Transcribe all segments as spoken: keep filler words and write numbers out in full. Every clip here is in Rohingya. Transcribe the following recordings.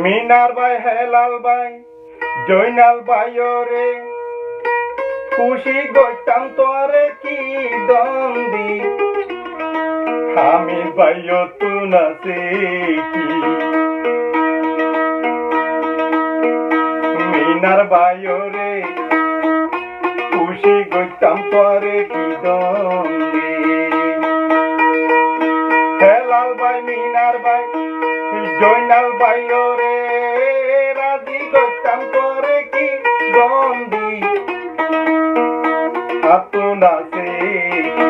Minar bái, Hélal bái, Zoinal báiyoré, kúci goittám tuáñre ki don di, Hamid báiyottún asé ki? Minar báiyoré, kúci goittám tuáñre ki don di. Hélal bái, Minar bái, Zoinal báiyoré, razi goittám tuáñre ki don di, attún asé ki?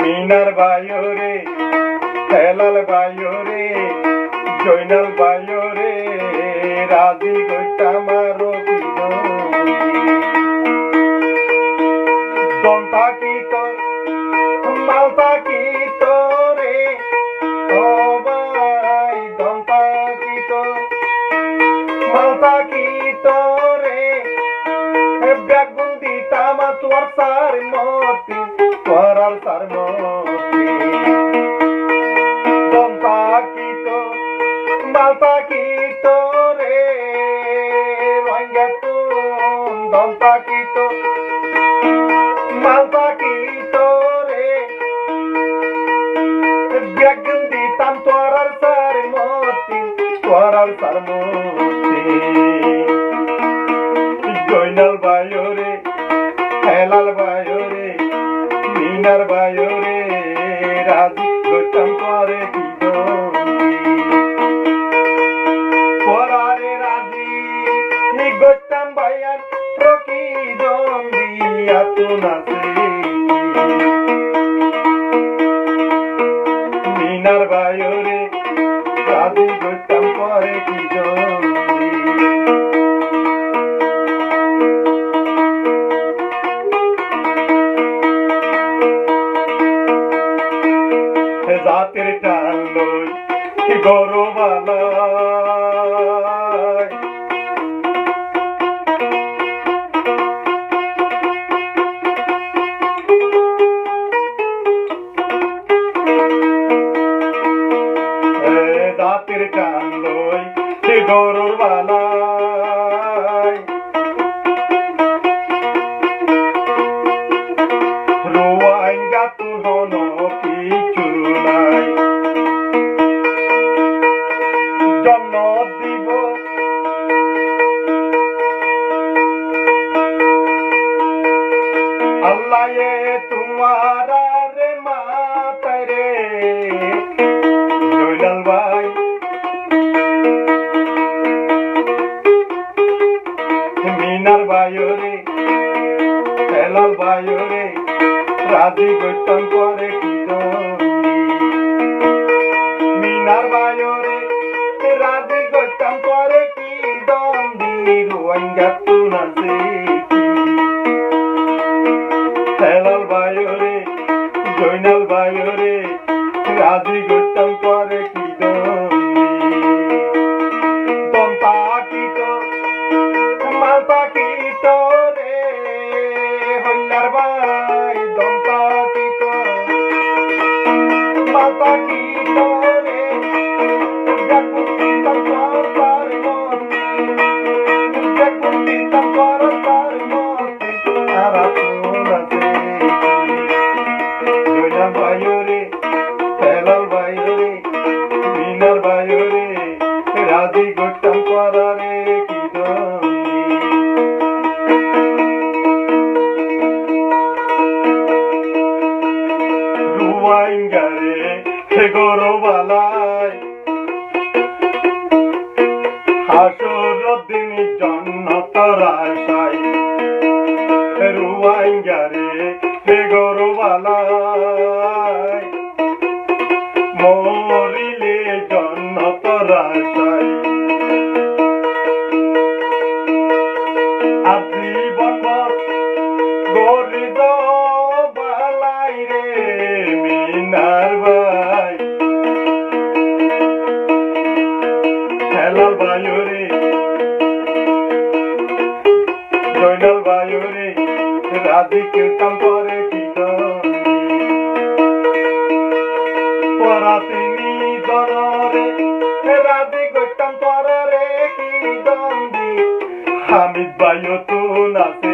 Minar báiyoré, Hélal báiyoré, Zoinal báiyoré, razi goittám aró ki don di. Don tákito, mal tákito re, ó bái, don tákito, mal tákito re, e beggún ditám tuáñr sármoti, tuáñr sármoti. Don tákito, mal tákito re, Ruáingattún don tákito, mal tákito re, beggún ditám tuáñr sármoti, tuáñr sármoti. Zoinal báiyoré, Hélal báiyoré, Minar báiyoré, razi goittám tuáñre ki don di. Tuáñre razi goittám báiyan, ró ki don di, attún asé ki? Minar báiyoré, razi goittám tuáñre ki don di. E zatir tán loi, ki goróbala. E zatir tán loi, ki goróbala. Ruáingattún honó kissú nái. Zonnot dibó Allaye tuáñrare mataire, Zoinal bái, Minar báiyoré, Hélal báiyoré, razi goittám tuáñre ki don di. Minar báiyoré, razi goittám tuáñre ki don di, Ruáingattún asé ki? Hélal báiyoré, Zoinal báiyoré, razi goittám tuáñre ki don di. Don tákito, mal tákito re, Hóllar bái, don tákito, mal tákito re, beggún ditám tuáñr sármoti, beggún ditám tuáñr sármoti, attún asé ki? Zoinal báiyoré, Hélal báiyoré, Minar báiyoré, razi goittám tuáñre ki don di. Ruáingare, e goróbalai, hácoror din zonnot asái. Ruáingare, e goróbalai, morile zonnot asái. Ar zibon bor gorí do balai re, Minar bái, Hélal báiyoré, Zoinal báiyoré, razi goittám tuáñre ki don di. Foratin Onore razi goittám toré ki don di. Hamid bái o tún asé